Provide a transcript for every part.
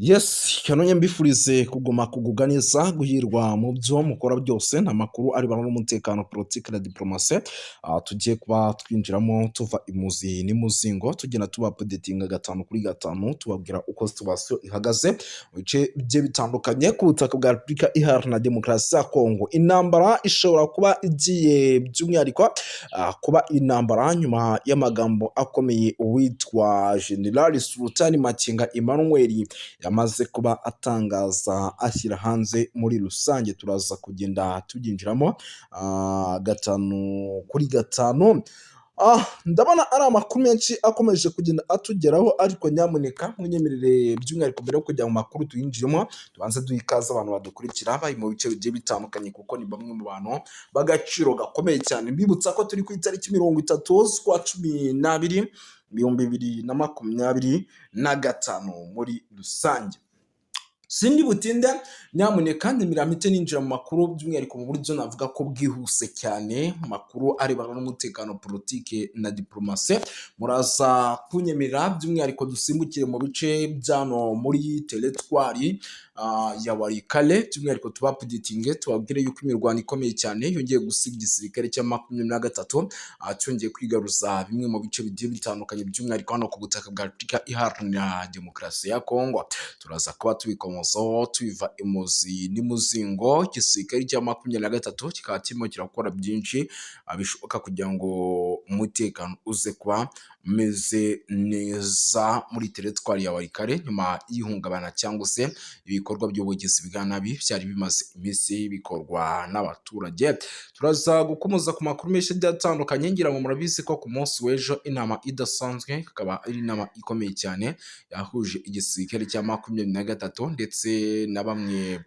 Yes, kanonye mbifurize kuguma kugubwa neza, guhirwa mu byo mukora byose. Ni amakuru arebana n'umutekano, politiki na diplomasi. Tugiye kuba twinjiramo tuva imuzi n'imuzingo, tugenda tuba updatinga gatanu kuri gatanu, tubabwira uko situation ihagaze mu bice bigiye bitandukanye ku butaka bwa Repubulika Iharanira Demokarasi ya Kongo. Intambara ishobora kuba igiye by'umwihariko kuba intambara nyuma y'amagambo akomeye uwitwa General Sultani Makenga Emmanuel yamaze kuba atangaza, ashyira hanze muri rusange. Turaza kugenda tubyinjiramo gatanu kuri gatanu. Ndabona ari amakuru menshi akomeje kugenda atugeraho, ariko nyamuneka munyemerere, by'umwihariko mbere yo kujya mu makuru tuyinjiremo, tubanze duhe ikaze abantu badukurikira bari mu bice bigiye bitandukanye, kuko ni bamwe mu bantu b'agaciro gakomeye cyane. Mbibutsa ko turi ku itariki 30 z'ukwa 12 2025 muri rusange. Sindi butinde, nyamuneka nyemerera mpite ninjira mu makuru, by'umwihariko mu buryo navuga ko bwihuse cyane, mu makuru arebana n'umutekano, politike na diplomasi. Muraza kunyemerera by'umwihariko dusimbukire mu bice byano muri teritwari ya Walikale, by'umwihariko tuba updatinge, tubabwire yuko imirwano ikomeye cyane yongeye gusiga igisirikare cya 23 cyongeye kwigaruza bimwe mu bice bigiye bitandukanye, by'umwihariko hano ku butaka bwa Repubulika Iharanira Demokarasi ya Kongo. Turaza kuba tubikomozaho tubiva imuzi n'imuzingo. Igisirikare cya 23 kikaba kirimo kirakora byinshi bishoboka kugira ngo umutekano uze kuba umeze neza muri teritwari ya Walikale, nyuma y'ihungabana cyangwa se ibikorwa by'ubugizi bwa nabi byari bimaze iminsi bikorwa n'abaturage. Turaza gukomoza ku makuru menshi agiye atandukanye. Ngira ngo murabizi ko ku munsi w'ejo inama idasanzwe, ikaba ari inama ikomeye cyane yahuje igisirikare cya 23 ndetse na bamwe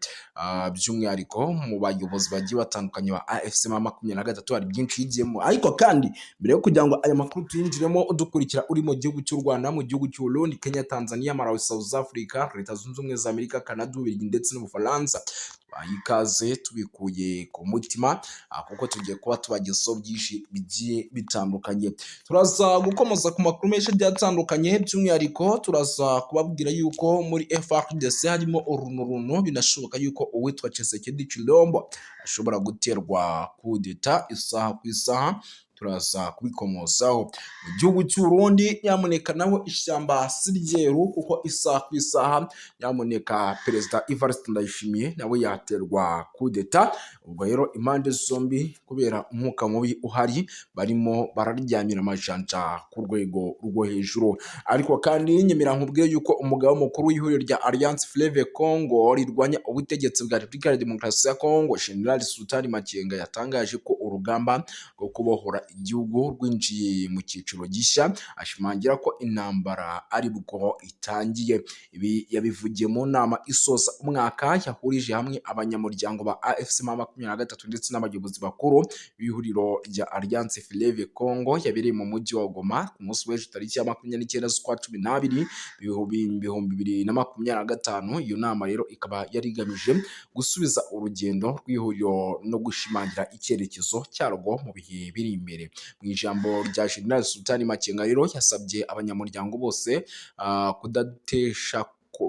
by'umwihariko mu bayobozi bagiye batandukanye ba AFC 23. Hari byinshi yigiyemo, ariko kandi mbere yo kugira ngo aya makuru tuyinjiremo, udukurikira uri mu gihugu cy'u Rwanda, mu gihugu cy'u Burundi, Kenya, Tanzania, Malawi, South Africa, Leta Zunze Ubumwe za Amerika, Canada, Ububiligi ndetse n'Ubufaransa, tubaha ikaze tubikuye ku mutima, kuko tugiye kuba tubagezaho byinshi bigiye bitandukanye. Turaza gukomoza ku makuru menshi agiye atandukanye, by'umwihariko turaza kubabwira yuko muri FARDC harimo urunturuntu, binashoboka yuko uwitwa Tshisekedi Tshilombo ashobora guterwa kudeta isaha ku isaha. Turaza kubikomozaho. Mu gihugu cy'u Burundi, nyamuneka naho ishyamba si ryeru, kuko isaha ku isaha nyamuneka Perezida Evariste Ndayishimiye nawe yaterwa kudeta. Ubwo rero impande zombi, kubera umwuka mubi uhari, barimo bararyamira amajanja ku rwego rwo hejuru. Ariko kandi nyemera nkubwiye yuko umugaba mukuru w'ihuriro rya Alliance Fleuve Congo rirwanya ubutegetsi bwa Repubulika ya Demokarasi ya Congo, General Sultani Makenga, yatangaje ko urugamba rwo kubohora igihugu rwinjiye mu cyiciro gishya, ashimangira ko intambara ari bwo itangiye. Ibi yabivugiye mu nama isoza umwaka yahurije hamwe abanyamuryango ba AFC 23 ndetse n'abayobozi bakuru b'ihuriro rya Alliance Fleuve Congo, yabereye mu mujyi wa Goma ku munsi w'ejo tariki ya 29 z'ukwa 12 2025. Iyo nama rero ikaba yari igamije gusubiza urugendo rw'ihuriro no gushimangira icyerekezo cyarwo mu bihe biri imbere. Mu ijambo rya General Sultani Makenga rero, yasabye abanyamuryango bose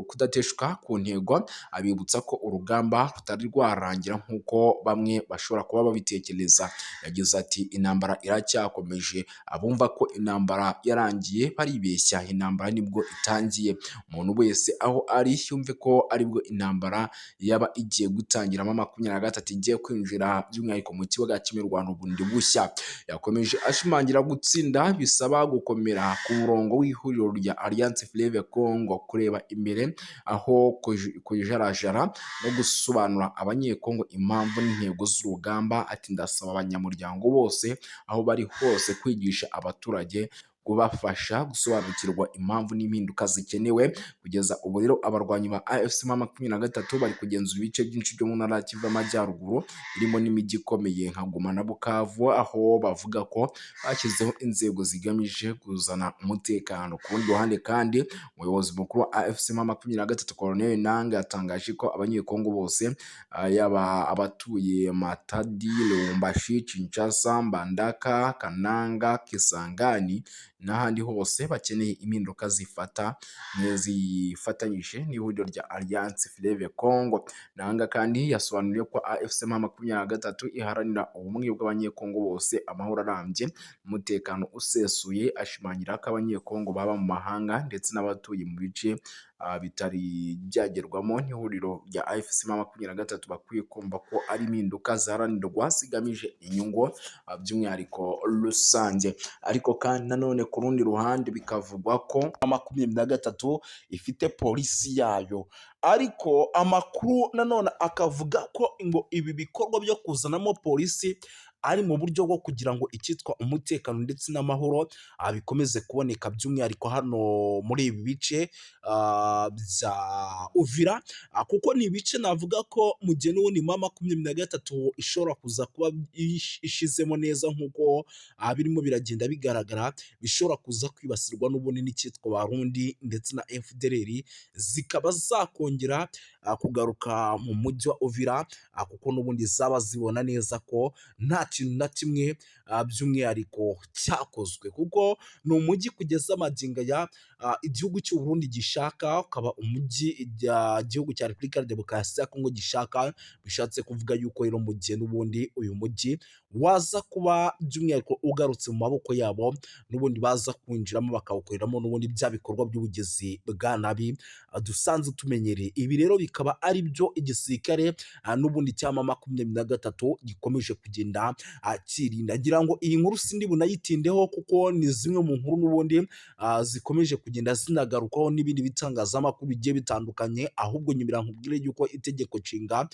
kudateshuka ku ntego, abibutsa ko urugamba rutari rwarangira nk'uko bamwe bashobora kuba babitekereza. Yagize ati: "Intambara iracyakomeje. Abumva ko intambara yarangiye baribeshya. Intambara nibwo itangiye. Umuntu wese aho ari yumve ko aribwo intambara yaba igiye gutangiramo, 23 igiye kwinjira by'umwihariko mu kibuga cy'imirwano bundi bushya." Yakomeje ashimangira gutsinda bisaba gukomera ku murongo w'ihuriro rya Alliance Fleuve Congo, kureba imbere aho kujarajara no gusobanura Abanyekongo impamvu n'intego z'urugamba. Ati: "Ndasaba abanyamuryango bose aho bari hose kwigisha abaturage, kubafasha gusobanukirwa impamvu n'impinduka zikenewe." Kugeza ubu rero abarwanyi ba AFC 23 bari kugenzura ibice byinshi byo mu ntara ya Kivu y'Amajyaruguru, birimo n'imijyi ikomeye nka Goma na Bukavu, aho bavuga ko bashyizeho inzego zigamije kuzana umutekano. Ku rundi ruhande kandi, umuyobozi mukuru wa AFC 23, Colonel Nanga, yatangaje ko Abanyekongo bose, yaba abatuye Matadi, Lubumbashi, Kinshasa, Mbandaka, Kananga, Kisangani n'ahandi hose bakeneye impinduka zifata zifatanyije n'ihuriro rya Alliance Fleuve Congo. Nanga kandi yasobanuriye ko AFC M23 iharanira ubumwe bw'Abanyekongo bose, amahoro arambye, umutekano usesuye, ashimangira ko Abanyekongo baba mu mahanga ndetse n'abatuye mu bice bitari byagerwamo n'ihuriro rya AFC M23 bakwiye kumva ko ari impinduka ziharanirwa zigamije inyungu by'umwihariko rusange. Ariko kandi nanone ku rundi ruhande bikavugwa ko 23 ifite polisi yayo, ariko amakuru nanone akavuga ko ngo ibi bikorwa byo kuzanamo polisi ari mu buryo bwo kugira ngo icyitwa umutekano ndetse n'amahoro bikomeze kuboneka, by'umwihariko hano muri ibi bice bya Uvira, kuko ni ibice navuga ko mu gihe n'ubundi M23 ishobora kuza kuba ishizemo neza nk'uko birimo biragenda bigaragara, bishobora kuza kwibasirwa n'ubundi n'icyitwa Barundi ndetse na FDLR, zikaba zakongera kugaruka mu mujyi wa Uvira, kuko n'ubundi zaba zibona neza ko nta kintu na kimwe by'umwihariko cyakozwe, kuko ni umujyi kugeza magingo aya igihugu cy'u Burundi gishaka, ukaba umujyi igihugu cya Repubulika ya Demokarasi ya Kongo gishaka. Bishatse kuvuga yuko rero mu gihe n'ubundi uyu mujyi waza kuba by'umwihariko ugarutse mu maboko yabo, n'ubundi baza kwinjiramo bakawukoreramo n'ubundi bya bikorwa by'ubugizi bwa nabi dusanzwe tumenyereye. Ibi rero bikaba ari byo igisirikare n'ubundi cya M23 gikomeje kugenda kirinda. Ngira ngo iyi nkuru sindi bunayitindeho, kuko ni zimwe mu nkuru n'ubundi zikomeje kugenda zinagarukwaho n'ibindi bitangazamakuru bigiye bitandukanye. Ahubwo nyumira nkubwire yuko itegeko nshinga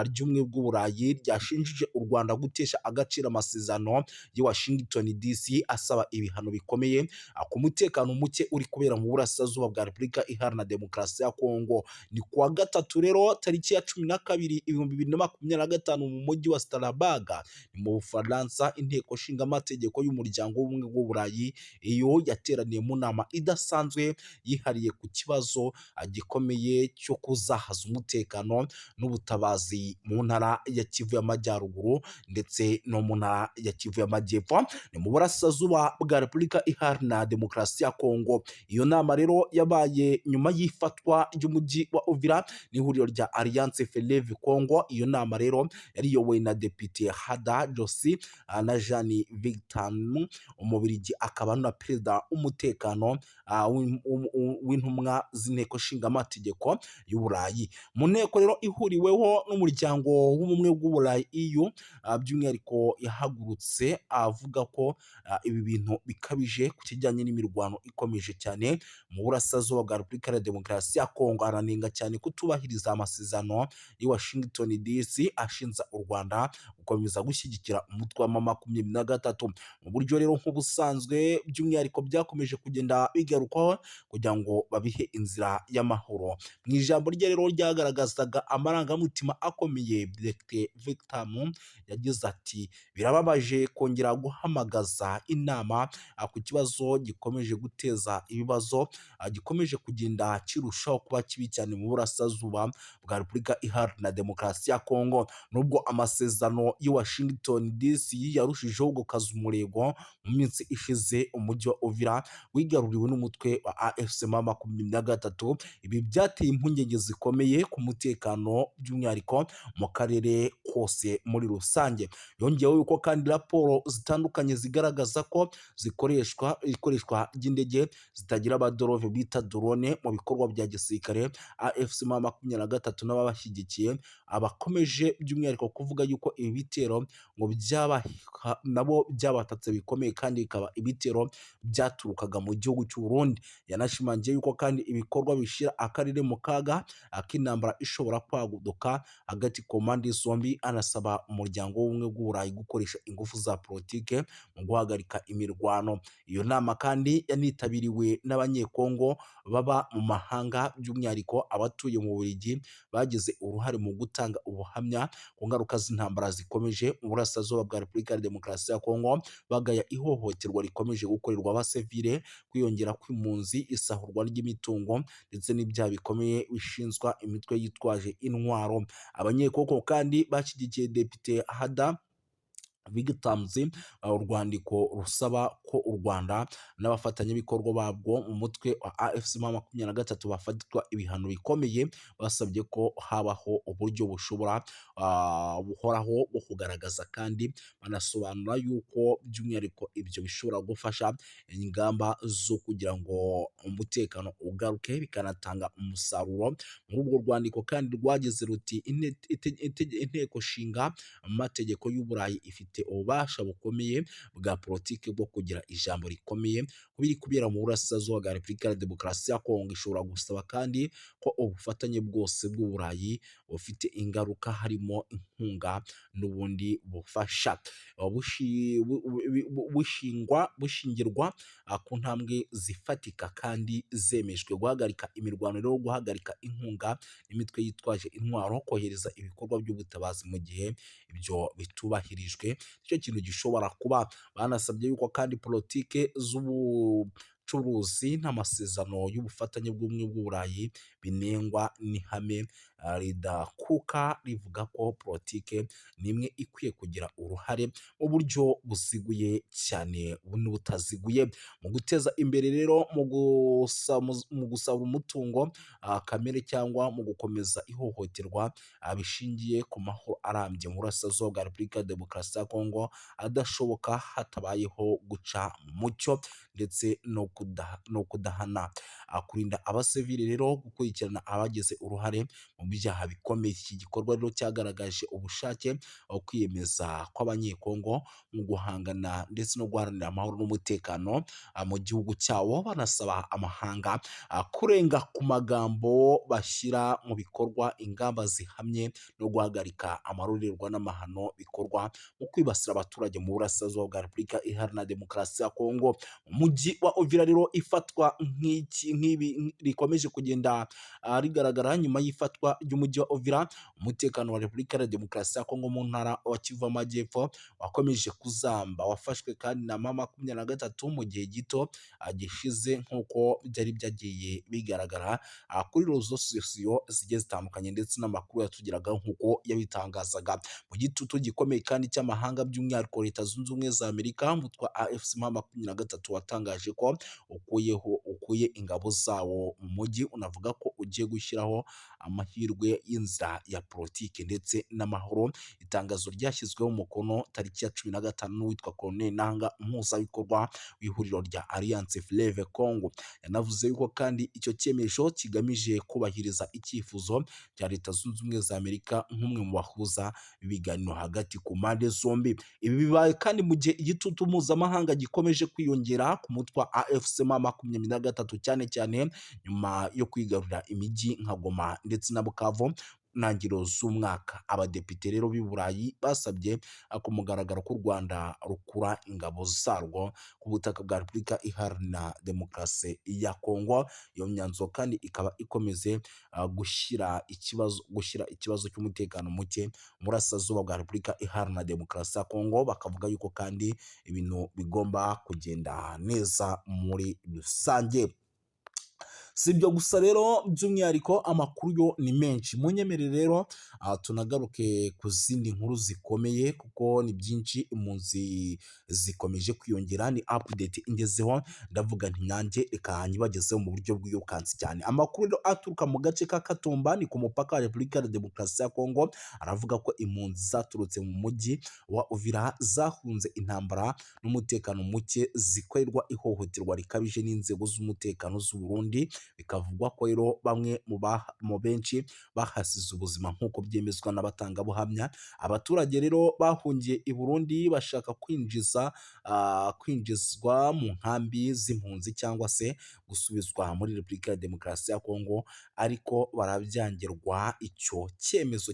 ry'ubumwe bw'Uburayi ryashinjije u Rwanda gutesha agaciro amasezerano y'i Washington DC, asaba ibihano bikomeye ku mutekano muke uri kubera mu burasirazuba bwa Repubulika Iharanira Demokarasi ya Kongo. Ni kuwa gatatu rero tariki ya 12 2025 mu mujyi wa Strasbourg, ni mu Bufaransa, inteko nshingamategeko y'umuryango w'ubumwe bw'Uburayi iyo yateraniye mu nama idasanzwe yihariye ku kibazo gikomeye cyo kuzahaza umutekano n'ubutabazi mu ntara ya Kivu y'Amajyaruguru ndetse no mu ntara ya Kivu y'Amajyepfo, ni mu burasirazuba bwa Repubulika Iharanira Demokarasi ya Kongo. Iyo nama rero yabaye nyuma y'ifatwa ry'umujyi wa Uvira n'ihuriro rya Alliance Fleuve Congo. Iyo nama rero yari iyobowe na Depite Hada Josi na Jean Victor, Umubirigi akaba na perezida w'umutekano w'intumwa z'inteko nshingamategeko y'Uburayi. Mu nteko rero ihuriweho n'umuryango w'ubumwe bw'Uburayi EU, by'umwihariko yahagurutse avuga ko ibi bintu bikabije ku kijyanye n'imirwano ikomeje cyane mu burasirazuba bwa Repubulika ya Demokarasi ya Kongo, aranenga cyane kutubahiriza amasezerano y'i Washington DC ashinja u Rwanda gukomeza gushyigikira umutwe wa M23 mu buryo rero nk'ubusanzwe, by'umwihariko byakomeje kugenda bigarukwaho kugira ngo babihe inzira y'amahoro. Mu ijambo rye rero ryagaragazaga amarangamutima akomeye, Dr Victor yagize ati: "Birababaje kongera guhamagaza inama ku kibazo gikomeje guteza ibibazo, gikomeje kugenda kirushaho kuba kibi cyane mu burasirazuba bwa Repubulika Iharanira Demokarasi ya Kongo." Nubwo amasezerano y'i Washington DC yarushijeho gukaza umurego, mu minsi ishize umujyi wa Uvira wigaruriwe n'umutwe wa AFC M23. Ibi byateye impungenge zikomeye ku mutekano, by'umwihariko mu karere kose muri rusange. Yongeyeho yuko kandi raporo zitandukanye zigaragaza ko zikoreshwa ikoreshwa ry'indege zitagira abadereva bita drone mu bikorwa bya gisirikare. AFC M23 n'ababashyigikiye abakomeje by'umwihariko kuvuga yuko ibi bitero ngo byaba nabo byabatatse bikomeye, kandi bikaba ibitero byaturukaga mu gihugu cy'u Burundi. Yanashimangiye yuko kandi ibikorwa bishyira akarere mu kaga k'intambara ishobora kwaduka hagati ku mpande zombi, anasaba umuryango w'ubumwe bw'Uburayi gukoresha ingufu za politike mu guhagarika imirwano. Iyo nama kandi yanitabiriwe n'Abanyekongo baba mu mahanga, by'umwihariko abatuye mu Bubiligi, bagize uruhare mu gutanga ubuhamya ku ngaruka z'intambara zikomeje mu burasirazuba bwa Repubulika ya Demokarasi ya Kongo, bagaya ihohoterwa rikomeje gukorerwa abasivile, kwiyongera kw'impunzi, isahurwa ry'imitungo ndetse n'ibyaha bikomeye bishinzwa imitwe yitwaje intwaro. Abanyekongo kandi bashyigikiye Depite Hada Vigtamzi urwandiko rusaba ko ko u Rwanda n'abafatanyabikorwa babwo mu mutwe wa AFC M23 bafatwa ibihano bikomeye. Basabye ko habaho uburyo bushobora buhoraho bwo kugaragaza, kandi banasobanura yuko by'umwihariko ibyo bishobora gufasha ingamba zo kugira ngo umutekano ugaruke, bikanatanga umusaruro. Muri urwo rwandiko kandi rwagize ruti: "Inteko nshinga amategeko y'Uburayi ifite ububasha bukomeye bwa politiki bwo kugira ijambo rikomeye ku biri kubera mu burasirazuba bwa Repubulika ya Demokarasi ya Kongo. Ishobora gusaba kandi ko ubufatanye bwose bw'Uburayi bufite ingaruka, harimo inkunga n'ubundi bufasha, bushingirwa ku ntambwe zifatika kandi zemejwe: guhagarika imirwano rero, guhagarika inkunga n'imitwe yitwaje intwaro, kohereza ibikorwa by'ubutabazi. Mu gihe ibyo bitubahirijwe, nicyo kintu gishobora kuba." Banasabye yuko kandi politike z'ubucuruzi n'amasezerano y'ubufatanye bw'ubumwe bw'Uburayi binengwa n'ihame ridakuka rivuga ko politike n'imwe ikwiye kugira uruhare mu buryo buziguye cyane n'ubutaziguye mu guteza imbere rero, mu gusaba umutungo kamere cyangwa mu gukomeza ihohoterwa bishingiye ku mahoro arambye mu burasirazuba bwa Repubulika ya Demokarasi ya Kongo adashoboka hatabayeho guca mu mucyo ndetse no kudahana, kurinda abasivili rero, gukurikirana abagize uruhare mu byaha bikomeye. Iki gikorwa rero cyagaragaje ubushake, kwiyemeza kw'Abanyekongo mu guhangana ndetse no guharanira amahoro n'umutekano mu gihugu cyabo, banasaba amahanga kurenga ku magambo bashyira mu bikorwa ingamba zihamye no guhagarika amarorerwa n'amahano bikorwa mu kwibasira abaturage mu burasirazuba bwa Repubulika Iharanira Demokarasi ya Kongo. Mu mujyi wa Uvira rero, ifatwa nk'iki nk'ibi rikomeje kugenda rigaragara nyuma y'ifatwa ry'umujyi wa Uvira, umutekano wa Repubulika ya Demokarasi ya Kongo mu ntara wa Kivu Amajyepfo wakomeje kuzamba. Wafashwe kandi na M23 mu gihe gito gishize, nk'uko byari byagiye bigaragara kuri réseaux sociaux zigiye zitandukanye ndetse n'amakuru yatugeraga nk'uko yabitangazaga. Mu gitutu gikomeye kandi cy'amahanga, by'umwihariko Leta Zunze Ubumwe za Amerika, umutwe wa AFC M23 watangaje ko ukuye ingabo zawo mu mujyi, unavuga ko ugiye gushyiraho amahirwe y'inzira ya politiki ndetse n'amahoro. Itangazo ryashyizweho umukono tariki ya 15 n'uwitwa Colonel Nanga, umuhuzabikorwa w'ihuriro rya Alliance Fleuve Congo. Yanavuze yuko kandi icyo cyemezo kigamije kubahiriza icyifuzo cya Leta Zunze Ubumwe za Amerika nk'umwe mu bahuza ibiganiro hagati ku mpande zombi. Ibi bibaye kandi mu gihe igitutu mpuzamahanga gikomeje kwiyongera ku mutwe wa AFC M23, cyane cyane nyuma yo kwigarurira imijyi nka Goma ndetse na Bukavu ntangiriro z'umwaka. Abadepite rero b'i Burayi basabye ku mugaragaro ko u Rwanda rukura ingabo zarwo ku butaka bwa Repubulika Iharanira Demokarasi ya Kongo. Iyo myanzuro kandi ikaba ikomeze gushyira ikibazo cy'umutekano muke mu burasirazuba bwa Repubulika Iharanira Demokarasi ya Kongo, bakavuga yuko kandi ibintu bigomba kugenda neza muri rusange. Si ibyo gusa rero, by'umwihariko amakuru yo ni menshi. Munyemerere rero tunagaruke ku zindi nkuru zikomeye, kuko ni byinshi. Impunzi zikomeje kwiyongera, ni update ingezeho, ndavuga nti nanjye reka nyibagezeho mu buryo bwirukansi cyane. Amakuru rero aturuka mu gace ka Katumba, ni ku mupaka wa Repubulika ya Demokarasi ya Kongo, aravuga ko impunzi zaturutse mu mujyi wa Uvira zahunze intambara n'umutekano muke, zikorerwa ihohoterwa rikabije n'inzego z'umutekano z'u Burundi. Bikavugwa ko rero bamwe mu benshi bahasize ubuzima, nk'uko byemezwa n'abatangabuhamya. Abaturage rero bahungiye i Burundi bashaka kwinjizwa mu nkambi z'impunzi cyangwa se gusubizwa muri Repubulika ya Demokarasi ya Kongo, ariko barabyangirwa. Icyo cyemezo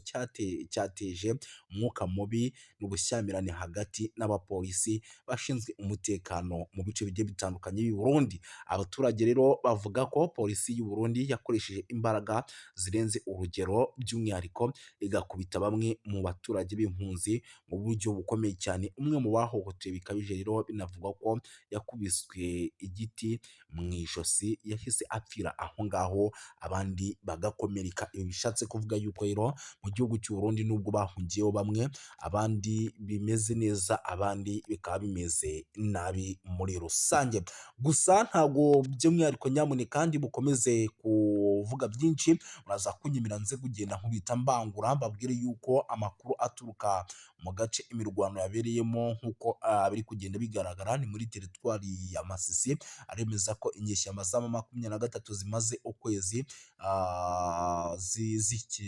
cyateje umwuka mubi n'ubushyamirane hagati n'abapolisi bashinzwe umutekano mu bice bigiye bitandukanye by'i Burundi. Abaturage rero bavuga ko Polisi y'u Burundi yakoresheje imbaraga zirenze urugero, by'umwihariko igakubita bamwe mu baturage b'impunzi mu buryo bukomeye cyane. Umwe mu bahohotewe bikabije rero binavugwa ko yakubiswe igiti mu ijosi, yahise apfira aho ngaho, abandi bagakomereka. Ibi bishatse kuvuga yuko rero mu gihugu cy'u Burundi nubwo bahungiyeho bamwe, abandi bimeze neza, abandi bikaba bimeze nabi muri rusange. Gusa ntabwo by'umwihariko, nyamuneka kandi bukomeze kuvuga byinshi, muraza kunyemera nze kugenda nkubita mbangura, mbabwire yuko amakuru aturuka mu gace imirwano yabereyemo, nk'uko biri kugenda bigaragara, ni muri teritwari ya Masisi, aremeza ko inyeshyamba za M23 zimaze ukwezi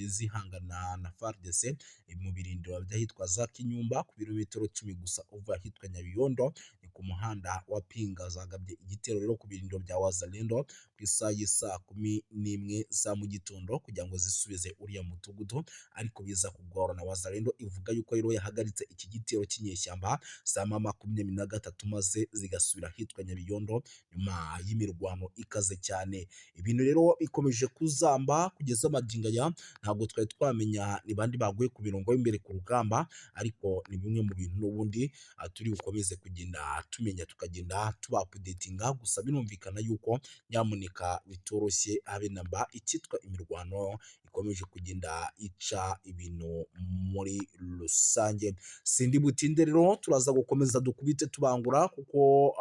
zihangana na FARDC mu birindiro by'ahitwa za Kinyumba, ku birometero 10 gusa uva ahitwa Nyabiyondo, ni ku muhanda wa Pinga. Zagabye igitero rero ku birindiro bya Wazalendo ku isaha y'isaa 11 za mu gitondo kugira ngo zisubize uriya mudugudu, ariko biza kugorana. Wazalendo ivuga yuko rero yahagaritse iki gitero cy'inyeshyamba za M23, maze zigasubira ahitwa Nyabiyondo nyuma y'imirwano ikaze cyane. Ibintu rero bikomeje kuzamba kugeza magingo aya, ntabwo twari twamenya ni bande baguye ku mirongo y'imbere ku rugamba, ariko ni bimwe mu bintu n'ubundi turi bukomeze kugenda tumenya, tukagenda tuba updatinga. Gusa birumvikana yuko nyamuneka bitoroshye habe namba, icyitwa imirwano ikomeje kugenda ica ibintu muri rusange. Sindi butinde rero, turaza gukomeza dukubite tubangura kuko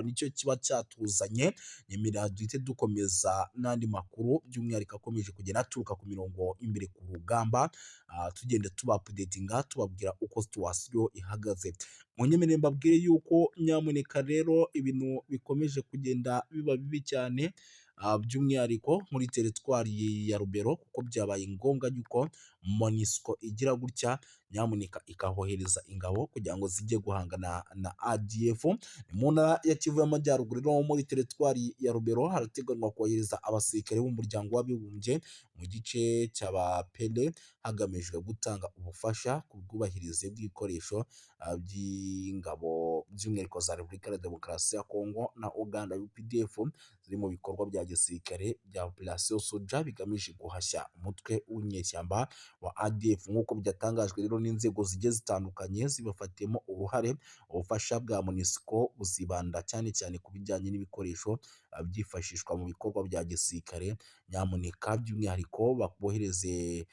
nicyo kiba cyatuzanye. Nyemerera duhite dukomeza n'andi makuru, by'umwihariko akomeje kugenda aturuka ku mirongo imbere ku rugamba, tugenda tuba updatinga, tubabwira uko situation ihagaze. Munyemerere mbabwire yuko nyamuneka rero ibintu bikomeje kugenda biba bibi cyane, by'umwihariko muri teritwari ya Rubero, kuko byabaye ngombwa yuko MONUSCO igira gutya nyamuneka ikahohereza ingabo kugira ngo zijye guhangana na ADF. Ni mu ntara ya Kivu y'Amajyaruguru rero, muri teritwari ya Rubero, harateganywa kohereza abasirikare b'umuryango w'abibumbye mu gice cy'Abapele, hagamijwe gutanga ubufasha ku bwubahirize bw'ibikoresho by'ingabo, by'umwihariko za Repubulika ya Demokarasi ya Kongo na Uganda UPDF, ziri mu bikorwa bya gisirikare bya Operation Soja bigamije guhashya umutwe w'inyeshyamba wa ADF, nk'uko byatangajwe rero n'inzego zigiye zitandukanye zibafatiyemo uruhare. Ubufasha bwa MONUSCO buzibanda cyane cyane ku bijyanye n'ibikoresho byifashishwa mu bikorwa bya gisirikare, nyamuneka by'umwihariko bohereze,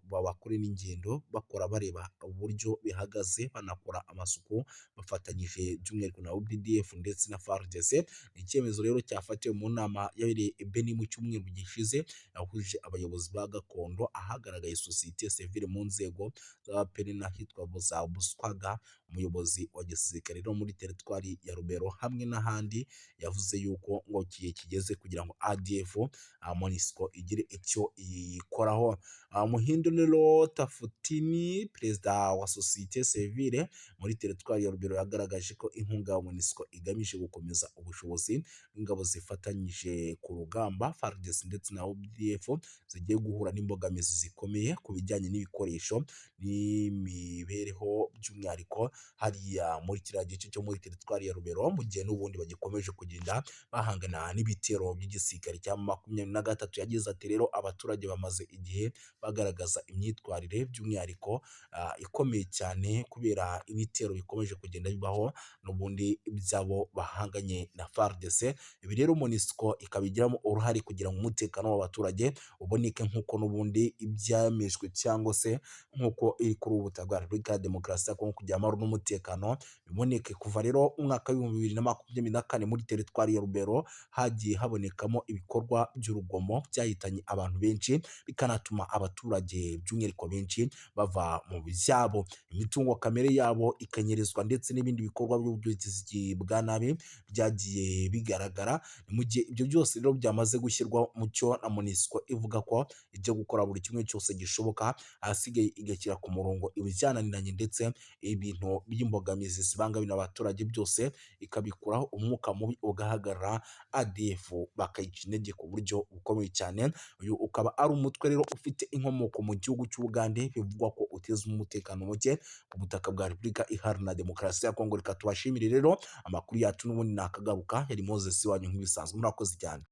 bakore n'ingendo bakora bareba uburyo bihagaze, banakora amasuku bafatanyije by'umwihariko na UPDF ndetse na FARDC. Ni icyemezo rero cyafatiwe mu nama yabereye i Beni mu cyumweru gishize, yahuje abayobozi ba gakondo, ahagaragaye sosiyete sivile mu nzego z'Abapene n'ahitwa za Buswaga. Umuyobozi wa gisirikare rero muri teritwari ya Rubero hamwe n'ahandi yavuze yuko ngo igihe kigeze kugira ngo ADF MONUSCO igire icyo iyikoraho. Muhindo rero Tafutini, perezida wa sosiyete sivile muri teritwari ya Rubero, yagaragaje ko inkunga ya MONUSCO igamije gukomeza ubushobozi bw'ingabo zifatanyije ku rugamba, FARDC ndetse na UPDF, zigiye guhura n'imbogamizi zikomeye ku bijyanye n'ibikoresho n'imibereho, by'umwihariko hariya muri kiriya gice cyo muri teritwari ya Rubero, mu gihe n'ubundi bagikomeje kugenda bahangana n'ibitero by'igisirikare cya 23. Yagize ati: "Rero abaturage bamaze igihe bagaragaza imyitwarire by'umwihariko ikomeye cyane kubera ibitero bikomeje kugenda bibaho n'ubundi by'abo bahanganye na FARDC. Ibi rero MONUSCO ikabigiramo uruhare kugira ngo umutekano w'abaturage uboneke, nk'uko n'ubundi ibyemejwe cyangwa se nk'uko iri kuri ubu butaka bwa Repubulika ya Demokarasi ya Kongo, kugira amahoro n'umutekano biboneke." Kuva rero umwaka w'2024, muri teritwari ya Rubero hagiye habonekamo ibikorwa by'urugomo byahitanye abantu benshi, bikanatuma abaturage by'umwihariko benshi bava mu byabo, imitungo kamere yabo ikanyerezwa, ndetse n'ibindi bikorwa by'ubugizi bwa nabi byagiye bigaragara. Ni mu gihe ibyo byose rero byamaze gushyirwa mu cyo na MONUSCO ivuga ko ijya gukora buri kimwe cyose gishoboka, ahasigaye igashyira ku murongo ibyananiranye, ndetse ibintu by'imbogamizi zibangamira abaturage byose ikabikuraho, umwuka mubi ugahagarara, ADF bakayica intege ku buryo bukomeye cyane. Uyu ukaba ari umutwe rero ufite inkomoko mu gihugu cy'Ubugande, bivugwa ko uteza umutekano muke ku butaka bwa Repubulika Iharanira Demokarasi ya Kongo. Reka tubashimire rero, amakuru yacu n'ubundi nakagaruka. Yari Moses wanyu nk'ibisanzwe, murakoze cyane.